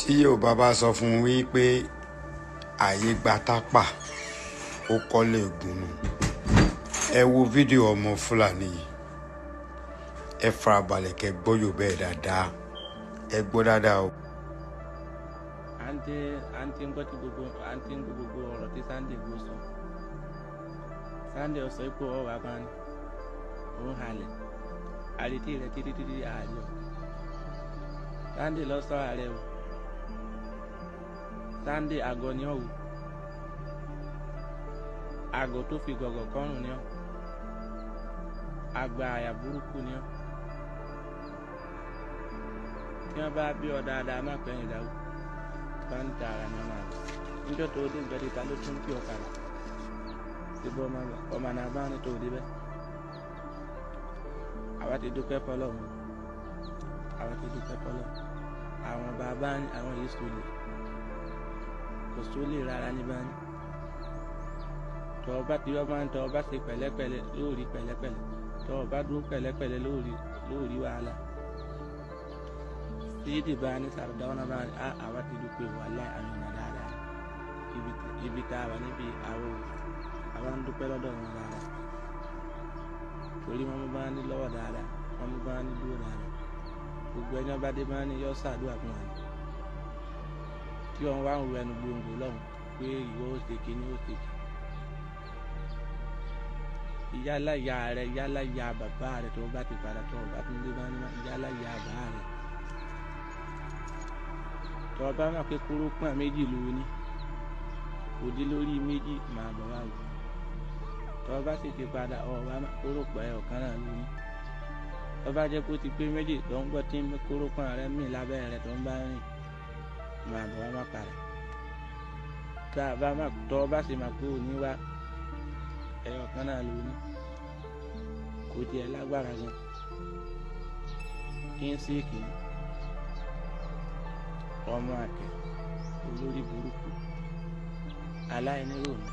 Tí Yorùbá bá sọ fún un wípé ààyè gba Tápà, ó kọ́lé ògùn nù. Ẹ wo fídíò ọmọ Fúlàní yìí, ẹ farabalẹ̀ kẹ́ gbọ́ Yorùbá ẹ̀ dáadáa, ẹ gbọ́ dáadáa o. À ń tí ń gbọ́ tí gbogbo à ń tí ń gbọ́ gbogbo ọ̀rọ̀ tí Sunday Igboho sọ. Sunday sọ pé ọwọ́ bàbá ni òun halẹ̀ àrètí rẹ̀ títí títí ààyò. Sunday lọ sọ ààrẹ o. Sunday, àgọ́ ni ọ́ wò, àgọ́ tó fi gọ̀gọ̀ kọ́rùn ni ọ́, àgbà àyà burúkú ni ọ́. Tí wọ́n bá bí ọ dáadáa, má pẹ́yìn dáwọ́ bá ń ta ara ní ọmọ rẹ̀ níjọ́ tó dé ìgbẹ́dẹ́ ta ló tún kí ọ padà síbò ọmọ náà bá ní tó dé bẹ́ẹ̀. Àwa ti dúpẹ́ fọlọ́run, àwa ti dúpẹ́ fọlọ́run. Àwọn bàbá ní àwọn yìí sólè, kò sólè rárá ní báyìí. Tọ́ ọ bá ti wọ́n máa ń tọ́ ọ bá ṣe pẹ̀lẹ́pẹ̀lẹ́ lórí pẹ̀lẹ́pẹ̀lẹ́, tọ́ ọ bá dúró pẹ̀lẹ́pẹ̀lẹ́ lórí lórí wàhálà. Sídì bá ní Sàrdáwọ́nà bá ní àwa ti dúpẹ́ wàhálà àwọn èèyàn dáadáa ibi tá a wà níbi àwọn àwa ń dúpẹ́ lọ́dọ̀ wọn dáadáa, torí wọn mú bá ní lọ́wọ́ dáadáa, wọn mú bá ní dúró dáadáa. Gbogbo ẹni ọba dé bá ní yọ sàdúrà fún wa tí wọn wá ń ru ẹnu gbòǹgbò lọ́hùn pé ìwọ ó ṣe kíní ó ṣe kí ìyálà ìyá rẹ, ìyálà ìyá bàbá rẹ, tó bá ti padà tó bá tún dé bá ní ìyálà ìyá bàbá rẹ, tó bá máa pé kúrú pọ̀n méjì ló ní òdi lórí méjì máa bọ̀ wá wò. Tó bá sì ti padà ọ̀ wá kúrò pọ̀ ẹ̀ ọ̀kan náà ló ní. Tó bá jẹ́ kó ti pé méjì tó ń gbọ́ tí ń kúrò pọ̀n rẹ mì lábẹ́ rẹ tó ń bá rìn, máa bọ̀ wá má padà. Tá a bá máa tó bá sì máa kó ní wá, ẹ̀yọ̀ kan náà ló ní, kò tiẹ̀ lágbára gan kí n sí kì í ọmọ àkẹ́ olórí burúkú aláìníròònú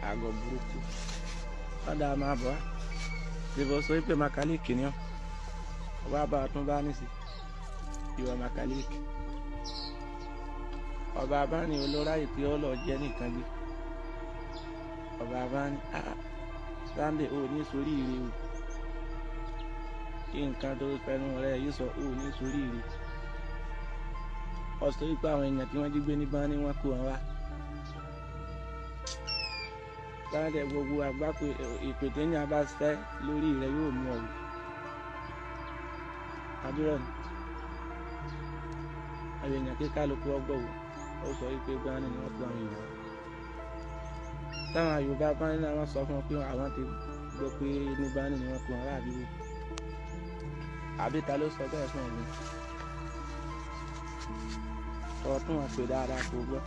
àgọ́ burúkú. Ọ̀dà máa bọ̀ wá bíbọ̀ sọ pé makalíìkì ni ọ́, ọba bá a tún bá nísì ìwà makalíìkì. Ọba abáni olóráyè tí ó lọ jẹ́ nìkan gbé ọba abáni. Sunday, ò ní sórí ire o. Kí nǹkan tó fẹnu rẹ yìí sọ, ò ní sórí ire. Ọsọ wípé àwọn èèyàn tí wọ́n jí gbé ní bá ní wọ́n kó wọn wá. Sunday, gbogbo àgbákò ìpè téèyàn bá ṣẹ́ lórí rẹ yóò mú ọ wò. Àdúrà ni àwọn èèyàn kí kálukú ọgbọ́ wò. Ó sọ wípé gbani ni wọ́n kó àwọn èèyàn wá. Táwọn Yorùbá bá ní àwọn sọ fún wọn pé àwọn ti gbọ́ pé ní bani ni wọ́n kó wọn wá, àbí wò, àbí ta ló sọ bẹ́ẹ̀ fún ọ̀gbìn? Tọ́ tún wọn pè dáadáa kó gbọ́.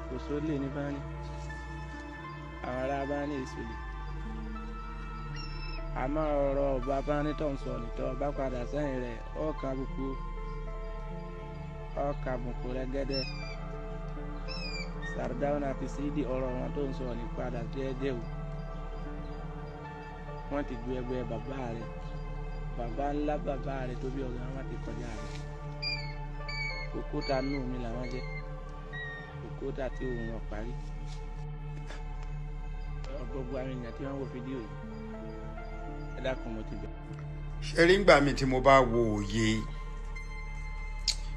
Kò sólè ní bani, àwọn ará bani èsòlè. Àmọ́ ọ̀rọ̀ ọba bani tó ń sọ nìtọ́ ọba padà sẹ́yìn rẹ̀, ọ̀ọ́ka àbùkù, ọ̀ọ́ka àbùkù rẹ̀ gẹ́dẹ́. Sardauna àti Sidi, ọ̀rọ̀ wọn tó ń sọ ní padà jẹ́jẹ́ o. Wọ́n ti ju ẹgbẹ́ bàbá rẹ̀, bàbá ńlá bàbá rẹ̀ tó bí ọ̀gá wọn ti kọjá rẹ̀. Òkúta nù mí làwọn jẹ́, òkúta tí òun ọ̀ parí. Gbogbo àwọn èèyàn tí wọ́n wo fídíò yìí, ẹ dákun, mo ti bẹ̀. Ṣe rí ngbà mi tí mo bá wo òye,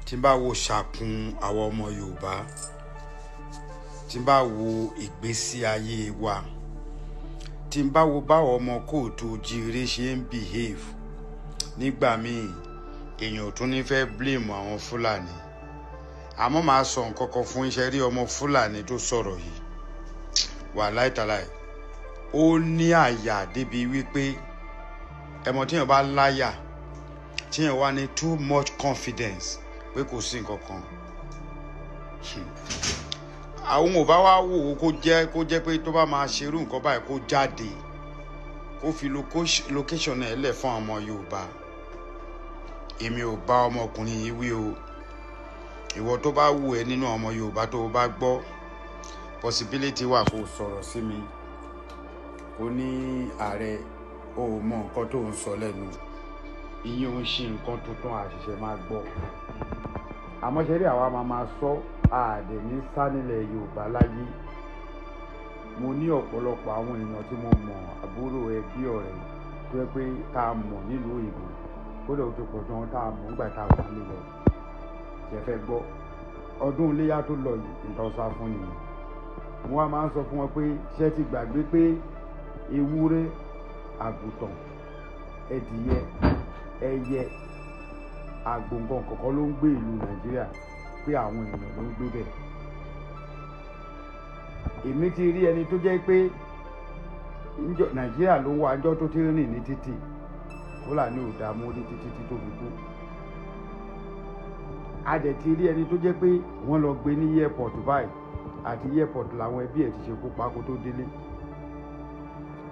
tí n bá wo ṣàkun àwọn ọmọ Yorùbá, tí n bá wo ìgbésí ayé wa, tí n bá wo báwọn ọmọ káàárọ̀ oòjíire ṣe ń behave nígbà míì, èèyàn ò tún ní fẹ́ blame àwọn Fúlàní. Àmọ́ màá sọ nǹkan kan fún iṣẹ́ rí ọmọ Fúlàní tó sọ̀rọ̀ yìí wà láìtàláì. Ó ní àyà débi wípé ẹmọ tíyàn bá láyà, tíyàn wá ní too much confidence pé kò sí nǹkan kan. Àwọn ò bá wá wò ó, kó jẹ́ pé tó bá máa ṣerú nǹkan báyìí, kó jáde, kó fi location ẹ̀ lẹ̀ fún ọmọ Yorùbá. Èmi ò bá ọmọkùnrin yìí wí o. Ìwọ tó bá wù ẹ́ nínú ọmọ Yorùbá tó o bá gbọ́, possibility wà kó sọ̀rọ̀ sí mi, kó ní ààrẹ o ò mọ nǹkan tó ń sọ lẹ́nu. Ìyẹn ò ń ṣe nǹkan tuntun, àṣìṣe máa gbọ́. Àmọ́ ṣe rí, àwa máa máa sọ àdè ní sánilẹ̀ Yorùbá láyé. Mo ní ọ̀pọ̀lọpọ̀ àwọn èèyàn tí mo mọ̀, àbúrò, ẹbí, ọ̀rẹ́ tó yẹ pé tá a mọ̀ nílùú òyìnbó, kódà ó ti pọ̀ jù wọn tá a mọ̀ nígbà tá a wà nílé lọ. Ṣe fẹ́ gbọ́? Ọdún iléyà tó lọ yìí, nǹkan sá fún nìyẹn. Mo wá máa ń sọ fún wọn pé ṣé ti gbàgbé pé ewúrẹ́, àgùntàn, ẹdìyẹ, ẹyẹ, àgbò, nǹkan kọ̀ọ̀kan ló ń gbé ìlú Nàìjíríà, pé àwọn èèyàn ló ń gbé bẹ̀. Èmi ti rí ẹni tó jẹ́ pé Nàìjíríà ló wà, ńjọ́ tó ti rìn ní títì, Fúlàní ò dààmú ní títí tí tó fi kú. A dẹ̀ ti rí ẹni tó jẹ́ pé wọ́n lọ gbé ní airport báyìí, àti airport làwọn ẹbí ẹ̀ ti ṣekú pa kó tó délé.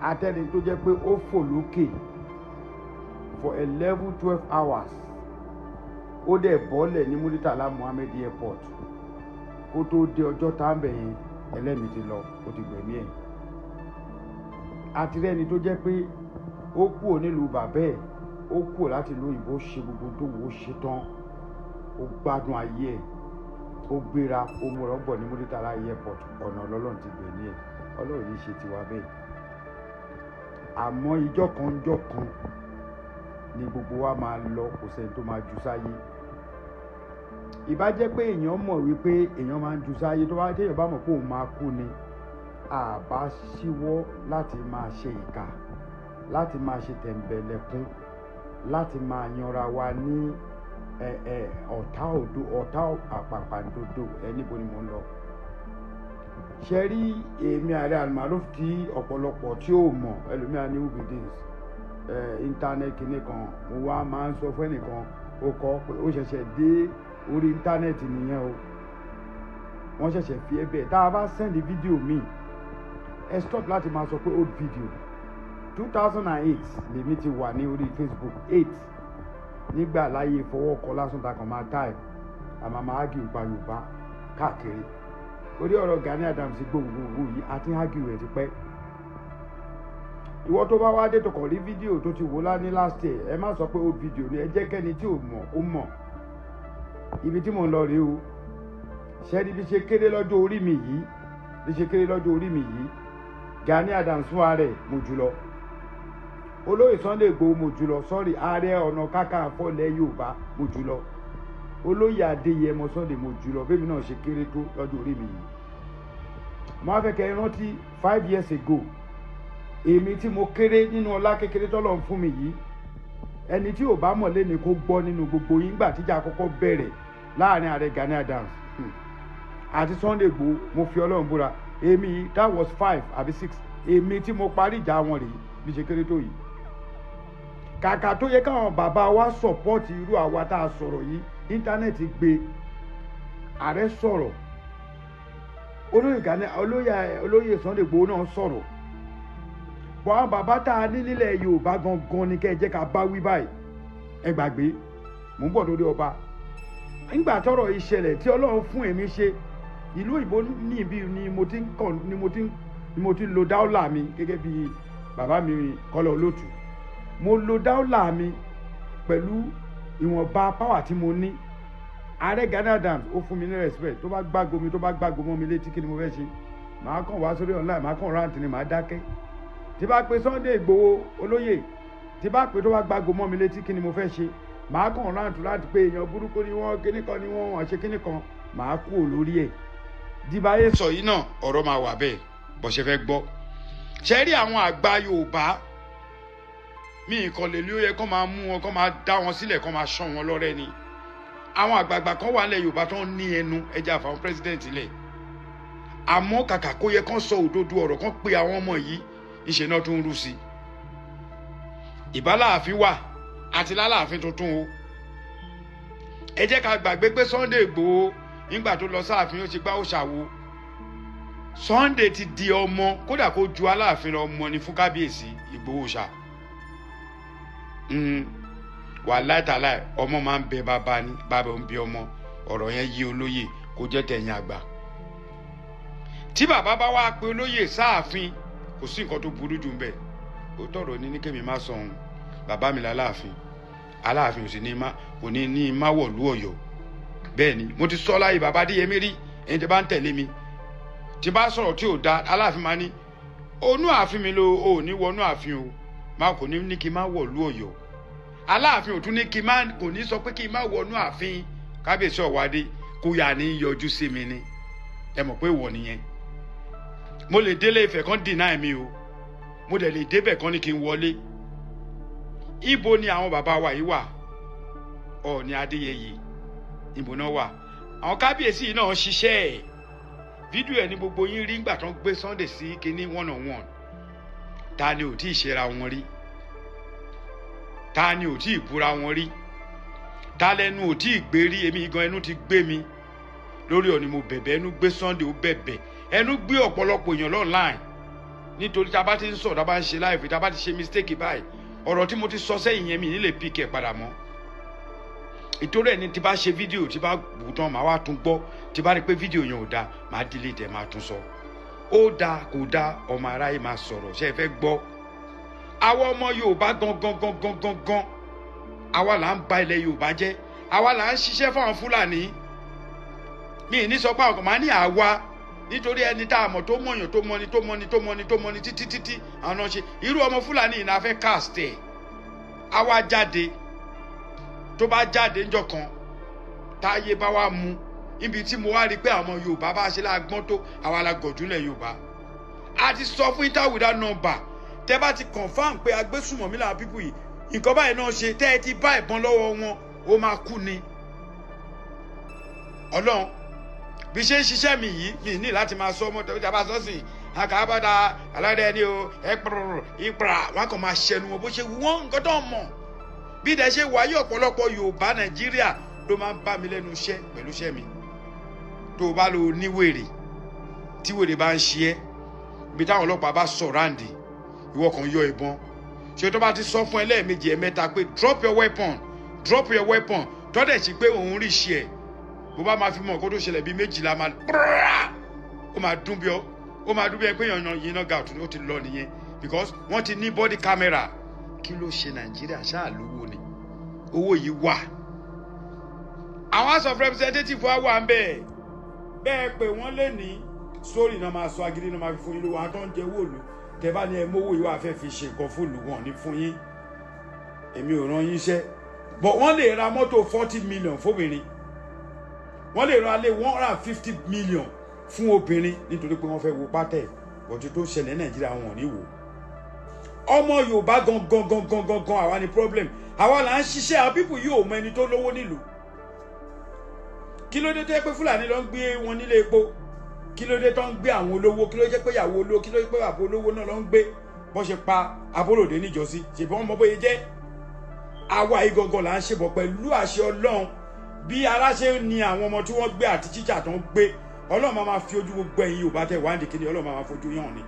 Atẹ́ni tó jẹ́ pé ó fò lókè for 11, 12 hours, ó dẹ̀ bọ́lẹ̀ ní Muritala Muhammed Airport, kó tó dé ọjọ́ tá ń bẹ̀ yẹn, ẹlẹ́mìí ti lọ, ó ti gbẹ̀mí ẹ̀. Àti rẹ́ni tó jẹ́ pé ó kúrò nílùú bàbá ẹ̀, ó kúrò láti ìlú òyìnbó, ṣe gbogbo tó wù ó ṣe tán, ó gbádùn ayé ẹ̀, ó gbéra, ó múra, ó bọ̀ ní Muritala Airport, ọ̀nà ọlọ́run ti gbẹ̀mí ẹ̀. Ọlọ́run ní ṣe tiwa bẹ́ẹ̀. Àmọ́ ìjọ́ kan, ìjọ́ kan ni gbogbo wa máa lọ, kò sẹ́ni tó máa ju sáyé. Ìbá jẹ́ pé èèyàn mọ̀ wípé èèyàn máa ń ju sáyé, tó bá téèyàn bá mọ̀ pé òun máa kú ni, àbá ṣíwọ́ láti máa ṣe ìkà, láti máa ṣe tẹ̀m̀bẹ̀lẹ̀kún, láti máa yanra wa ní ẹ ẹ ọ̀tá òdo, ọ̀tá àpàpàǹdodo. Ẹ níbo ni mò ń lọ? Ṣe rí èmi ààrẹ Almaroof tí ọ̀pọ̀lọpọ̀ tí ò mọ̀, ẹlòmíà ní who be this internet kìíní kan. Mo wá máa ń sọ fún ẹnìkan, ó kọ́ pé ó ṣẹ̀ṣẹ̀ dé orí internet nìyẹn o, wọ́n ṣẹ̀ṣẹ̀ fi ẹ bẹ́ẹ̀. Tá a bá send fídíò míì, ẹ stop láti máa sọ pé old video. 2008 lèmi ti wà ní orí Facebook, eight nígbà láyé fọwọ́kọ lásán ta kàn máa type, àmà máa argue nípa Yorùbá káàkiri. Orí ọ̀rọ̀ Gani Adams gbogbogbò yìí àti argue rẹ̀ ti pẹ́. Ìwọ tó bá wá dé, tó kàn rí fídíò tó ti wò lá ní last year, ẹ má sọ pé old video ni. Ẹ jẹ́ kẹ́ni tí ò mọ̀ kó mọ̀. Ibi tí mò ń lọ rèé o. Ṣẹ́ni bí ṣe kéré lọ́jọ́ orí mi yìí, bí ṣe kéré lọ́jọ́ orí mi yìí, Gani Adams fún ààrẹ mo jùlọ, olóyè Sunday Igboho mo jùlọ, sorry, Ààrẹ Ọ̀nà Kakanfò ilẹ̀ Yorùbá mo jùlọ, olóyè Adéyẹmọ Sunday mo jùlọ, bẹ́ẹ̀ mi náà ṣe kéré tó lọ́jọ́ orí mi yìí. Mo á fẹ́ kẹ́ ẹ rántí 5 years ago, èmi tí mo kéré nínú ọlá kékeré tọ́lọ̀ ń fún mi yìí, ẹni tí ò bá mọ̀ lé ní kó gbọ́ nínú gbogbo yín, gbà tíjà kọ́kọ́ bẹ̀rẹ̀ láàrin ààrẹ Gani Adams àti Sunday Igboho, mo fi Ọlọ́run búra, èmi, that was five àbí six, èmi tí mo parí ìjà wọn rèé, bí ṣe kéré tó yìí. Kàkà tó yẹ káwọn bàbá wa support irú àwa tá a sọ̀rọ̀ yìí, internet gbé, ààrẹ sọ̀rọ̀, olóyè Gani, olóyè Sunday Igboho náà sọ̀rọ̀ bọ́. Àwọn bàbá tá a ní nílẹ̀ Yorùbá gangan ni kẹ́ ẹ jẹ́ ká bá wí báyìí. Ẹ gbàgbé, mò ń bọ̀ lórí ọba. Nígbà tọ́rọ̀ ìṣẹ̀lẹ̀ tí Ọlọ́run fún èmi ṣe ìlú òyìnbó ní ibi ni mo ti ń kàn ni mo ti ń lo dáúlà mi gẹ́gẹ́ bí bàbá mi Kọ́lá Olótù. Mo lo dáúlà mi pẹ̀lú ìwọ̀nba power tí mo ní. Ààrẹ Gani Adams, ó fún mi ní respect. Tó bá gbágo mi, tó bá gbágo mọ́ mi létí, kí ni mo fẹ́ ṣe? Màá kàn wá sórí online, màá kàn rant ni, màá dákẹ́. Tí bá pe Sunday Igboho, olóyè, tí bá pe, tó bá gbágo mọ́ mi létí, kí ni mo fẹ́ ṣe? Màá kàn rant láti pé èèyàn burúkú ni wọ́n, kíní kan ni wọ́n, wọ́n ṣe kíní kan, màá kú lórí ẹ̀. Dìbàyè sọ yìí náà, ọ̀rọ̀ máa wà bẹ́ẹ̀ bó ṣe fẹ́ gbọ́. Ṣe rí àwọn àgbà Yorùbá mi nǹkan lè ló yẹ kó máa mú wọn, kó máa dá wọn sílẹ̀, kó máa ṣọ́ wọn lọ́rẹ́ ni. Àwọn àgbààgbà kan wà nílẹ̀ Yorùbá tó ń ní ẹnu ẹja àfàwọn president lẹ̀, àmọ́ kàkà kó yẹ kán sọ òdodo ọ̀rọ̀, kán pe àwọn ọmọ yìí, ìṣe náà tún ń rú sí i. Ìbáláàfin wà àti lálàáfin tuntun o. Ẹ jẹ́ ká gbàgbé pé Sunday Igboho, nígbà tó lọ sáàfin, ó ṣe gbá, ó ṣàwo. Sunday ti di ọmọ, kódà kó ju Aláàfin lọ, ọmọ ni fún kábíyèsí Ìgbòho ṣá. Wàláì tàláì, ọmọ máa ń bẹ bàbá ni, bàbá ń bí ọmọ. Ọ̀rọ̀ yẹn yí olóyè kó jẹ́ tẹ̀yìn àgbà. Tí bàbá bá wá pé olóyè sáàfin, kò sí nǹkan tó burú jù ń bẹ̀. Ó tọrọ ní kémi má sọ ohun bàbá mi láláàfin. Aláàfin ò sì ní má, kò ní ní má wọ̀lú Ọ̀yọ́. Bẹ́ẹ̀ ni mo ti sọ láyé bàbá Adéyẹmí rí. Ẹ̀yin tí bá ń tẹ̀lé mi, tí bá sọ̀rọ̀ tí ò da, Aláàfin máa ní onú ààfin mi ló ò ní wọnú ààfin o. Má kò ní ní kí n má wọ̀lú Ọ̀yọ́. Aláàfin ò tún ní kí n má, kò ní sọ pé kí n má wọnú ààfin. Kábíyèsí Ọ̀wádé kó yà ní yọjú sí mi ni. Ẹ mọ̀ pé ìwọ nìyẹn. Mo lè délé Ifẹ̀ kan deny mi o, mo dẹ̀ lè débẹ̀ kan ní kí n wọlé. Ibo ni àwọn bàbá wa yìí wà? Ọ̀ọ̀ni Adéyẹyè, ibo náà wà? Àwọn kábíyèsí yìí náà ṣiṣẹ́ ẹ̀. Fídíò ẹ̀ ní gbogbo yín rí ńgbà tó ń gbé Sunday sí kinní one on one. Ta ni ò tí ì ṣera wọn rí? Ta ni ò tí ì búra wọn rí? Ta lẹnu ò tí ì gbé rí? Èmi gan, ẹnu ti gbé mi lórí ọ̀ni. Mo bẹ̀bẹ̀, ẹnu gbé Sunday, ó bẹ̀bẹ̀, ẹnu gbé ọ̀pọ̀lọpọ̀ èèyàn online, nítorí tá a bá ti ń sọ̀rọ̀, tá a bá ń ṣe live, tá a bá ti ṣe mistake báyìí, ọ̀rọ̀ tí mo ti sọ sẹ́yìn yẹn, mi ní lè pick ẹ̀ padà mọ́. Ìtorí ẹ̀ ní tí bá ṣe fídíò, tí bá wù tán, màá wá tún gbọ́. Tí bá rí pé fídíò yẹn ò da, màá delete ẹ̀, máa tún sọ. Ó dáa, kò dáa, ọmọ aráyé máa sọ̀rọ̀. Ṣé ẹ fẹ́ gbọ́? Àwa ọmọ Yorùbá gangan gangan gangan, àwa là ń ba ilẹ̀ Yorùbá jẹ́, àwa là ń ṣiṣẹ́ fáwọn Fúlàní. Mi ní sọ pé àwọn kan máa ní àwa, nítorí ẹni tá a mọ̀ tó mọ̀yàn, tó mọni, tó mọni, tó mọni, tó mọni títí títí, àwọn náà ṣe irú ọmọ Fúlàní yìí náà fẹ́ cast ẹ̀. Àwa jáde, tó bá jáde ńjọ́ kan, táyé bá wá mú ibi tí mo wá rí i pé àwọn Yorùbá bá ṣe lágbọ́n tó, àwa la gọ̀júlẹ̀ Yorùbá. A ti sọ fún inter without number, tẹ bá ti confirm pé agbésùmọ̀mí làwọn people yìí, nǹkan báyìí náà ṣe, tẹ́ ẹ ti bá ìbọn lọ́wọ́ wọn, ó máa kú ni. Ọlọ́run, bí ṣe ń ṣiṣẹ́ mi yìí, mi ní láti máa sọ ọmọ tẹ̀wé jábá sọ́sìn àkàbàdà aládé ni o. Ẹ pọ̀rọ̀ ìpra wọn kàn máa ṣẹnu wọn bó ṣe wù wọ́n, nǹkan tó ń mọ̀. Bí dẹ̀ ṣe wáyé, ọ̀pọ̀lọpọ̀ Yorùbá Nàìjíríà ló máa ń bá mi lẹ́nu iṣẹ́ pẹ̀lú iṣẹ́ mi. Tó o bá lo níwèrè, tí wèrè bá ń ṣe ẹ́, ibi táwọn ọlọ́pàá bá surround, ìwọ kan yọ ìbọn. Ṣé tó bá ti sọ fún ẹ lẹ́ẹ̀mejì, ẹ̀mẹ́ta pé "Drop your weapon, drop your weapon," tọ́dẹ̀ sí pé òun rí ṣe ẹ̀, bó bá máa fi mọ̀ kó tó ṣẹlẹ̀ bíi 12, máa ó máa dún bí ọ, ó máa dún bí ẹ pé yànnà yìí náà gàtú, ó ti lọ nìyẹn, because wọ́n ti ní body camera. Kí ló ṣe Nàìjíríà? Ṣáà lówó ni, owó yìí wà. Àwọn House of Representatives wa wà ń bẹ́ẹ̀ bẹ́ẹ̀ pé wọ́n lè ní sórí náà, máa sọ agídí náà, máa fi fún yín lówó. Àwọn tó ń jẹ owó òlu, tẹ bá ní ẹ mówó yìí wà, fẹ́ fi ṣe nǹkan fún ìlú, wọn ní fún yín. Èmi ò rán yín iṣẹ́ but wọ́n lè ra mọ́tò 40 million fóbìnrin, wọ́n lè ra lé 150 million fún obìnrin, nítorí pé wọ́n fẹ́ wo pátẹ̀ bọ̀tí tó ṣẹlẹ̀ ní Nàìjíríà, wọn ò ní wò. Ọmọ Yorùbá gangan gangan gangan, àwa ni problem, àwa là ń ṣiṣẹ́. Àwọn people yìí ò mọ ẹni tó lówó nílùú. Kí ló dé tó yẹ pé Fúlàní ló ń gbé wọn nílé epo? Kí ló dé tó ń gbé àwọn olówó? Kí ló jẹ́ pé ìyàwó olówó, kí ló jẹ́ pé àbò olówó náà ló ń gbé? Bọ́n ṣe pa Abolòdé níjọ́sí, ṣèbí wọ́n mọ bóyá jẹ́. Àwa yìí gangan là ń ṣe bọ̀ pẹ̀lú àṣẹ Ọlọ́run. Bí ara ṣe ń ni àwọn ọmọ tí wọ́n gbé àti chíchà tó ń gbé, Ọlọ́run máa ma fi ojú gbogbo ẹ̀yin Yorùbá tẹ̀ wá ń dìkíni, Ọlọ́run máa ma fojú yàn ni.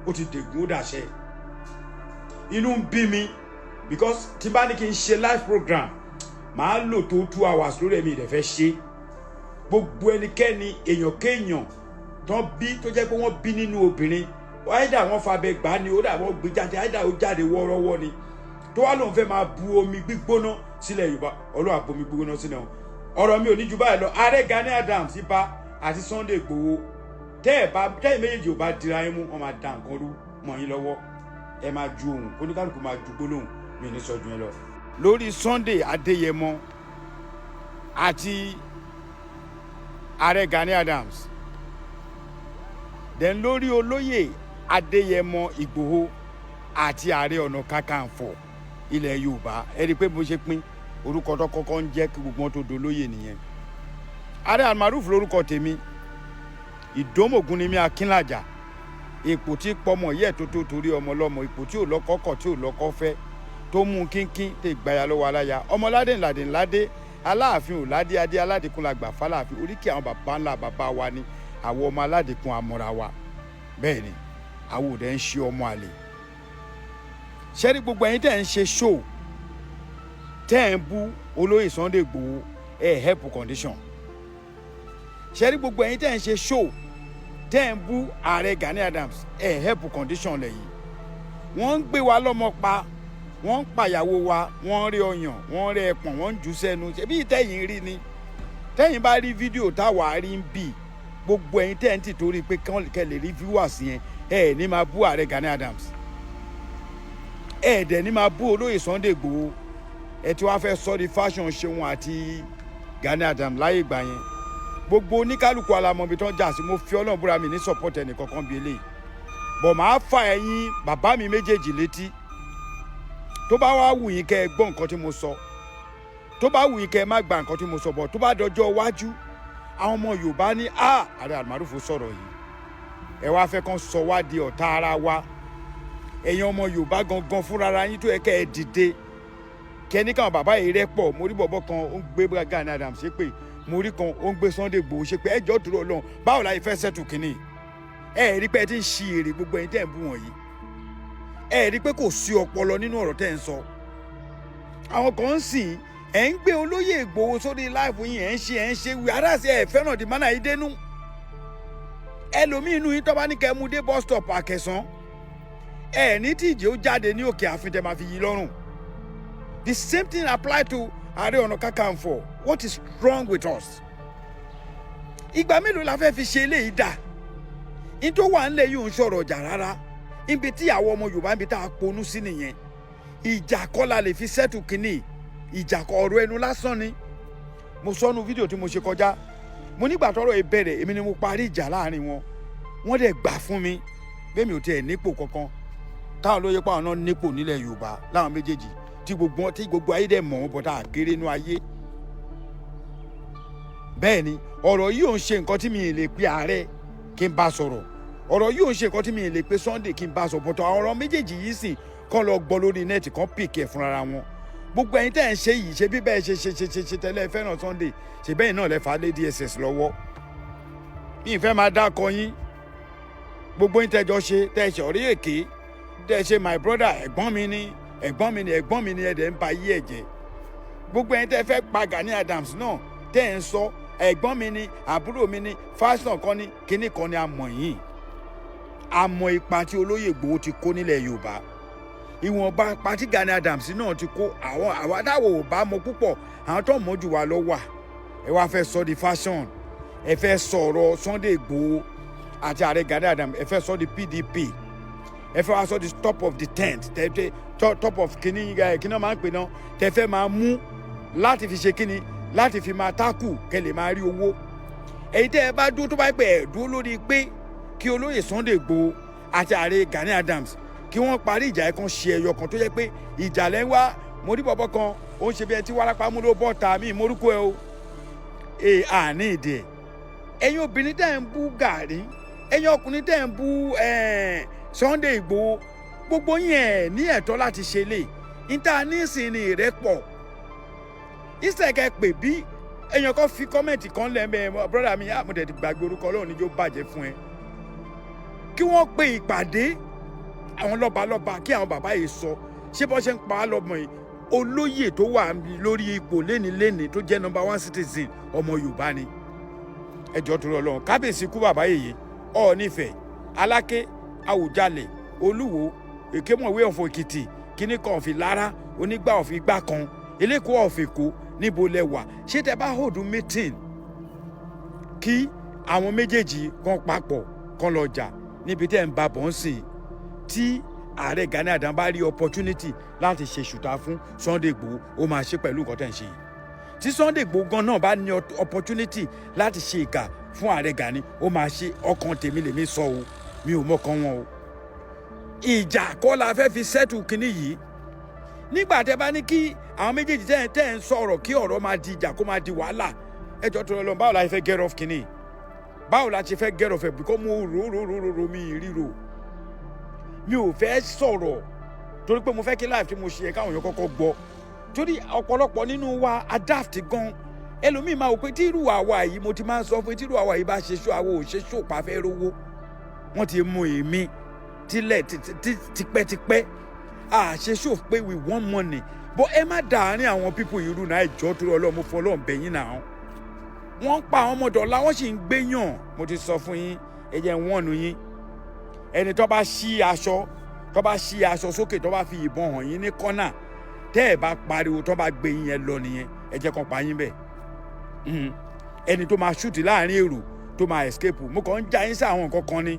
Ó ti dègún, ó dàṣẹ. Inú ń bí mi because tí bá ní kí n ṣe live program, màá lò tó 2 hours lórí ẹ̀mí ìdẹ̀fẹ́ ṣe. Gbogbo ẹnikẹ́ni, èèyàn kéèyàn tán bí tó jẹ́ pé wọ́n bí nínú obìnrin, àìdá wọ́n fabẹ gbà ni, ó dà wọ́n gbé jáde, àìdá ó jáde wọ́ọ́rọ́wọ́ ni, tó wá lóun fẹ́ máa bu omi gbígbóná sílẹ̀ Yorùbá, Ọlọ́run àbomi gbígbóná sílẹ̀ wọn. Ọ̀rọ̀ mi ò ní ju báyìí lọ. Ààrẹ Gani Adams ibà àti Sunday Igboho, tẹ́ ẹ̀ bá tẹ́ ẹ̀ méjèèjì ò bá dira yín mú, wọ́n máa da nǹkan rú mọ́ yín lọ́wọ́. Ẹ máa ju ohun kóníkálukú máa ju gbólóhùn mi ní sọ ju yẹn lọ. Lórí Sunday Adéyẹmọ àti ààrẹ Gani Adams, then lórí olóyè Adéyẹmọ Ìgbòho àti Ààrẹ Ọ̀nà Kakanfò ilẹ̀ Yorùbá, ẹ rí i pé bó ṣe pín orúkọ tó kọ́kọ́ ń jẹ́ kí gbogbo wọn tó dolóyè nìyẹn. Ààrẹ Almaroof lórúkọ tèmi. Ìdómògùn ni mí, Akínlàjà, ipò tí pọmọ yẹ tó tó torí ọmọ lọmọ, ipò tí ò lọ́kọ kọ̀, tí ò lọ́kọ fẹ́, tó mú kínkín tẹ gbaya lọ́wọ́ aláya, ọmọládé ńládé ńládé, Aláàfin ò ládé, adé aládìkún la gbà fáláàfin. Oríkì àwọn bàbá ńlá bàbá wa ni àwọn ọmọ aládìkún amọ̀ra wa. Bẹ́ẹ̀ ni àwọn òde ń ṣe ọmọ àlè. Ṣẹ́rí gbogbo ẹ̀yin tẹ́ ń ṣe show, tẹ́ ẹ̀ ń bú olóyè Sunday Igboho, ẹ̀ help condition. Ṣẹ́rí gbogbo ẹ̀yin tẹ́ ń ṣe show, tẹ́ ẹ̀ ń bú ààrẹ Gani Adams, ẹ̀ help condition lẹ̀ yìí. Wọ́n ń gbé wa lọ́mọ pa, wọ́n ń pàyàwó wa, wọ́n ń rí ọyàn, wọ́n ń rí ẹpọ̀n, wọ́n ń jù sẹ́nu. Ṣebí ìtẹ̀yìn rí ni? Tẹ́yìn bá rí fídíò táwa rí ń bì, gbogbo ẹ̀yin tẹ́ ń tì torí pé kẹ́ lè rí viewers yẹn, ẹ ẹ̀ ní máa bú ààrẹ Gani Adams, ẹ ẹ̀ dẹ̀ ní máa bú olóyè Sunday Igboho. Ẹ tí wàá fẹ́ sọ di fashion Ṣeun àti Gani Adams láyé ìgbà yẹn. Gbogbo oníkálukú alamọbi tó ń jà sí. Mo fi Ọlọ́run búra, mi ní support ẹnì kankan bíi eléyìí bọ̀. Máa fa ẹ̀yin bàbá mi méjèèjì létí. Tó bá wá wù yín kẹ́ ẹ gbọ́ nǹkan tí mo sọ, tó bá wù yín kẹ́ ẹ má gba nǹkan tí mo sọ bọ̀, tó bá dọjọ́ iwájú, àwọn ọmọ Yorùbá ní a ààrẹ Almaroof sọ̀rọ̀ yìí, ẹ wá fẹ́ kàn sọ wá di ọ̀tá ara wa. Ẹ̀yin ọmọ Yorùbá gangan fúnra yín tó yẹ kẹ́ ẹ dìde, kẹ́ ní káwọn bàbá yìí rẹ́pọ̀. Mo rí bọ̀bọ̀ kan, ó ń gbé Gani Adams ṣépè. Mo rí kan, ó ń gbé Sunday Igboho ṣépè. Ẹ jọ̀ọ́, dúró lọ́hùn, báwo la yìí fẹ́ settle kínní? Ẹ rí pé ẹ ti ń ṣi èrè. Gbogbo ẹ̀yin tẹ́ ń bú wọ̀nyí, ẹ rí pé kò sí ọpọlọ nínú ọ̀rọ̀ tẹ́ ń sọ. Àwọn kan ń sìn, ẹ̀ ń gbé olóyè Ìgbòho sórí live yín, ẹ̀ ń ṣe wí aráàsì. Ẹ̀ fẹ́ràn di mánà yìí dénú. Ẹlòmíín inú yín, tó bá ní kẹ́ mú dé bus stop Àkẹsàn, ẹ ní tí ìjẹ́ ó jáde ní òkè ààfin tẹ́ máa fi yí lọ́rùn. The same thing apply to Ààrẹ Ọ̀nà Kakanfò. What is wrong with us? Ìgbà mélòó la fẹ́ fi ṣe eléyìí dà? Ní tó wà ńlẹ̀ yìí ò ń sọ̀rọ̀ ọjà rárá. Ibi tí àwọn ọmọ Yorùbá, níbi tá a ponú sí nìyẹn. Ìjà kọ́ la lè fi settle kínní. Ìjà kọ́, ọ̀rọ̀ ẹnu lásán ni. Mo sọnù fídíò tí mo ṣe kọjá, mo nígbà tọ́rọ̀ yìí bẹ̀rẹ̀, èmi ni mo parí ìjà láàrin wọn. Wọ́n dẹ̀ gbà fún mi bẹ́ẹ̀. Mi ò tiẹ̀ nípò kankan táwọn lóye pa àwọn náà nípò nílẹ̀ Yorùbá láwọn méjèèjì tí gbogbo ayé dẹ̀ mọ̀ wọ́n bọ́tà àkéré inú ayé. Bẹ́ẹ̀ ni ọ̀rọ̀ yìí ò ń ṣe nǹkan tí mi lè pe ààrẹ kí n bá sọ̀rọ̀. Ọ̀rọ̀ yìí ò ń ṣe nǹkan tí mi lè pe Sunday kí n bá sọ̀rọ̀ bọ́tọ̀. Àwọn ọ̀rọ̀ méjèèjì yìí sì kọ́ lọ gbọ́ lórí net kan, pick ẹ̀ fúnra wọn. Gbogbo ẹ̀yin tẹ́ ẹ̀ ń ṣe yìí, ṣe bí bẹ́ẹ̀ ṣe ṣe ṣe ṣe ṣe tẹ́lẹ̀ fẹ́ràn Sunday, ṣe bẹ́ẹ̀ náà lẹ́fà lé DSS lọ́wọ́. Mi ì fẹ́ máa dákọ yín. Gbogbo yín tẹ́jọ́ ṣe, tẹ́ ẹ ṣe ọ̀rí èké, tẹ́ ẹ ṣe my brother, ẹ̀gbọ́n mi ni, ẹ̀gbọ́n mi ni, ẹ̀gbọ́n mi ni, ẹ̀dẹ̀ ń ba yí ẹ̀ jẹ́. Gbogbo ẹ̀yin tẹ́ fẹ́ pa Gani Adams náà, tẹ́ ẹ̀ ń sọ ẹ̀gbọ́n mi ni, àbúrò mi ni, fashion kan ni, kinní kan ni, àmọ̀ yìí, àmọ́ ipa tí olóyè Ìgbòho ti kó nílẹ̀ Yorùbá, ìwọ̀nba ipa tí Gani Adams náà ti kó, àwọn àwa táwọn ò bá mọ púpọ̀, àwọn tó mọ̀ jù wá lọ wà. Ẹ wá fẹ́ sọ di fashion, ẹ fẹ́ sọ̀rọ̀ Sunday Ìgbòho àti ààrẹ Gani Adams, ẹ fẹ́ sọ di PDP, ẹ fẹ́ wá sọ di top of the tent, tẹ top of kíní ẹ, kíní máa ń pè náà, tẹ fẹ́ máa mú láti fi ṣe kíní, láti fi máa tákù kẹ́ lè máa rí owó. Èyí tẹ́ ẹ bá dúró, tó bá pẹ́ ẹ̀ dúró lórí pé kí olóyè Sunday Igboho àti ààrẹ Gani Adams kí wọ́n parí ìjà ẹ̀, kan ṣe ẹyọ kan tó jẹ́ pé ìjà lẹ́ ń wá. Mo rí bọ̀bọ̀ kan, ó ń ṣe bí ẹ tí wárápá mú ló bọ́ ta mí morúkọ ẹ o. Ee, àní ìdí ẹ̀. Ẹ̀yin obìnrin tẹ́ ń bú Gàrí, ẹ̀yin ọkùnrin tẹ́ ń bú Sunday Igboho, gbogbo yín, ẹ̀ ní ẹ̀tọ́ láti ṣe lè níta nísìnyí ní ìrẹ́pọ̀ ìsẹ̀kẹ̀ pè bí èèyàn kan fi comment kan lẹ́mẹ̀. Brother mi, mo tẹ̀ ti gbàgbé orúkọ. Ọlọ́run níjó bàjẹ́ fún ẹ. Kí wọ́n pe ìpàdé àwọn lọ́balọ́ba, kí àwọn bàbá yìí sọ ṣé bọ́ ṣe ń pa á lọ́mọ yìí. Olóyè tó wà lórí ipò léni-léni tó jẹ́ number one citizen, ọmọ Yorùbá ni. Ẹjọ́ tó lọ lọ́wọ́ kábíyèsí kú, bàbá yèyé Ọ̀ọ́nìfẹ̀, Aláké, Àwùjalẹ̀, Olúwo, Èkémọ̀wé ọ̀fọ̀ Èkìtì, kíní kan ọ̀fìn lára onígbà ọ̀fìn igbá kan, eléko ọ̀fìn Èkó, níbo lẹ wà? Ṣé tẹ bá hold meeting kí àwọn méjèèjì kan papọ̀ kan lọ jà níbi tẹ́ ń ba bọ̀ ń sìn, tí ààrẹ Gani Adams bá rí opportunity láti ṣe ṣùtá fún Sunday Igboho, ó máa ṣe pẹ̀lú nǹkan tẹ̀ ń ṣe yìí. Tí Sunday Igboho gan náà bá ní opportunity láti ṣe ìkà fún ààrẹ Gani, ó máa ṣe. Ọkàn tèmi lèmi sọ o, mi ò mọ̀kàn wọn o. Ìjà kọ́ la fẹ́ fi settle kinní yìí. Nígbà tẹ́ bá ní kí àwọn méjèèjì tẹ́ ń sọ̀rọ̀, kí ọ̀rọ̀ máa di ìjà, kó máa di wàhálà, ẹjọ́ tó lọ, báwo la ṣe fẹ́ get off kinní? Báwo la ṣe fẹ́ get off ẹ̀? Because mo rò rò rò rò rò, mi ríro, mi ò fẹ́ sọ̀rọ̀ torí pé mo fẹ́ kí live tí mo ṣe yẹ káwọn èèyàn kọ́kọ́ gbọ́, torí ọ̀pọ̀lọpọ̀ nínú wa adapt gan. Ẹlòmíì máa wò pé tí irú àwa yìí, mo ti máa ń sọ fún tí irú àwa yìí bá ṣe ṣó, àwa ò ṣe ṣó pa fẹ́ rówó. Wọ́n ti mú èmi tilẹ̀ tipẹ́tipẹ́, à ṣe ṣó pé we want money, but ẹ má dàárín àwọn people yìí rú náà. Ìjọ tó lọ, mo fọlọ́ bẹ̀yìn náà. Wọ́n ń pa àwọn ọmọdé ọ̀la, wọ́n sì ń gbéyàn. Mo ti sọ fún yín, ẹ jẹ́ ń wọ́n nu yín. Ẹni tó bá ṣí aṣọ, tó bá ṣí aṣọ sókè, tó bá fi ìbọn hàn yín ní kọ́nà, tẹ́ ẹ̀ bá pariwo, tó bá gbé yín yẹn lọ nìyẹn. Ẹ jẹ́ kàn pa yín bẹ́ẹ̀. Ẹni tó máa shoot láàrin èrò tó máa escape. Mo kàn ń já yín sí àwọn nǹkan kan ni.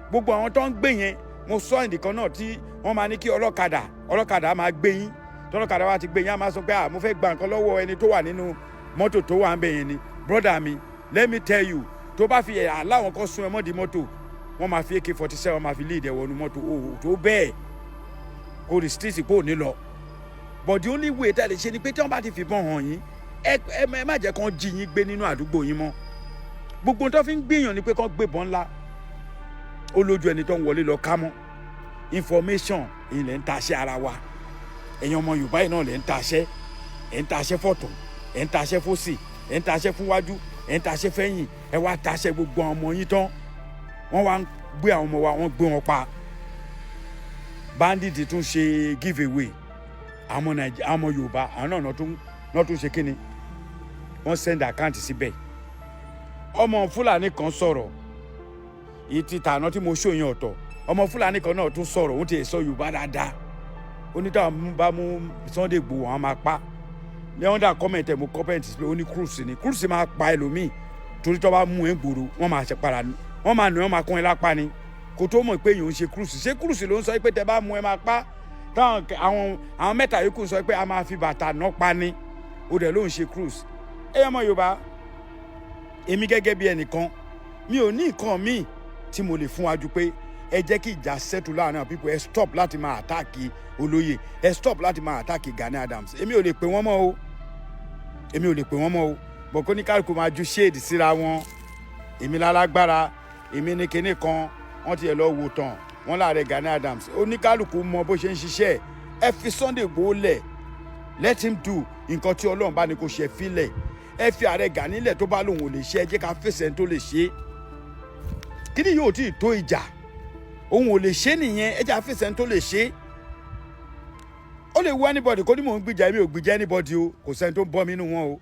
Gbogbo àwọn tó ń gbé yẹn, mo sọ ìdìkan náà tí wọ́n máa ní kí ọlọ́kadà máa gbé yín. Tọ́lọ́kadà wa ti gbé yín, á máa sọ pé, "À, mo fẹ́ gba nǹkan lọ́wọ́ ẹni tó wà nínú mọ́tò tó wà ń bẹ̀ yẹn ni." Brother mi, let me tell you, tó bá fi aláwọn kan sún ẹ mọ́ di mọ́tò, wọ́n máa fi AK-47, máa fi lead ẹ wọnú mọ́tò. O tó bẹ́ẹ̀ kò restrict pé ò ní lọ. But the only way tá a lè ṣe ni pé tí wọ́n bá ti fìbọn hàn yín, ẹ má jẹ́ kán jí yín gbé nínú àdúgbò yín mọ́. Gbogbo tó fi ń gbìyàn ni pé kán gbébọn ńlá. Ó lójú ẹni tó ń wọlé lọ ká mọ́. Information ilẹ̀ ń taṣẹ́ ara wa. Ẹ̀yin ọmọ Yorùbá yìí náà lẹ̀ ń taṣẹ́. Ẹ̀ ń taṣẹ́ fọ̀tún, ẹ̀ ń taṣẹ́ fósì, ẹ̀ ń taṣẹ́ fúnwájú, ẹ̀ ń taṣẹ́ fẹ́yìn. Ẹ wá taṣẹ́ gbogbo àwọn ọmọ yín tán, wọ́n wá ń gbé àwọn ọmọ wa, wọ́n gbé wọn pa. Bandit tún ṣe give away àwọn ọmọ Nàìjíríà, àwọn ọmọ Yorùbá. Àwọn náà náà tún ṣe kíni, wọ́n send account síbẹ̀. Ọmọ Fúlàní kan sọ̀rọ̀ ìtì tàná tí mo ṣòyìn ọ̀tọ̀. Ọmọ Fúlàní kan náà tún sọ̀rọ̀, òun ti sọ Yorùbá dáadáa. Ó ní táwọn bá mú Sunday Igboho, àwọn máa pa. Ní under comment ẹ̀, mo comment pé ó ní cruise ni cruise máa pa ẹlòmíì, torí tó bá mú ẹ gbòòrò, wọ́n máa ṣe para, wọ́n máa nù ẹ́, wọ́n máa kún ẹ lápá ni. Kò tó mọ̀ pé èèyàn ń ṣe cruise. Ṣé cruise ló ń sọ pé tẹ bá mú ẹ máa pa, táwọn àwọn mẹ́ta yòókù sọ pé a máa fi bàtà ná pa ni? Ó dẹ̀ ló ń ṣe cruise. Ẹ ọmọ Yorùbá, èmi gẹ́gẹ́ bí ẹnìkan, mi ò ní nǹkan míì tí mo lè fún wa ju pé ẹ jẹ́ kí ìjà settle láàrin àwọn people. Ẹ stop láti máa attack olóyè, ẹ stop láti máa attack Gani Adams. Èmi ò lè pè wọ́n mọ́ o, èmi ò lè pè wọ́n mọ́ o. Bọ̀ kó ní kálukú máa ju shade síra wọn. Èmi lálágbára, èmi ní kinní kan. Wọ́n ti ẹ̀ lọ wò tán wọ́n láàrẹ Gani Adams. Oníkálukú mọ bó ṣe ń ṣiṣẹ́. Ẹ fi Sunday Igboho lẹ̀, let him do nǹkan tí Ọlọ́run bá ní kó ṣe. Filẹ̀, ẹ fi ààrẹ Gani lẹ̀. Tó bá lòun ò lè ṣe, ẹ jẹ́ ká fèsì ẹni tó lè ṣe. Kíni yóò tí ì tó ìjà? Òun ò lè ṣe nìyẹn. Ẹ jẹ́ ká fèsì ẹni tó lè ṣe. Ó lè wú anybody kó ní mò ń gbìjà. Èmi ò gbìjà anybody o. Kò sẹ́ni tó ń bọ́ mi nínú wọn o.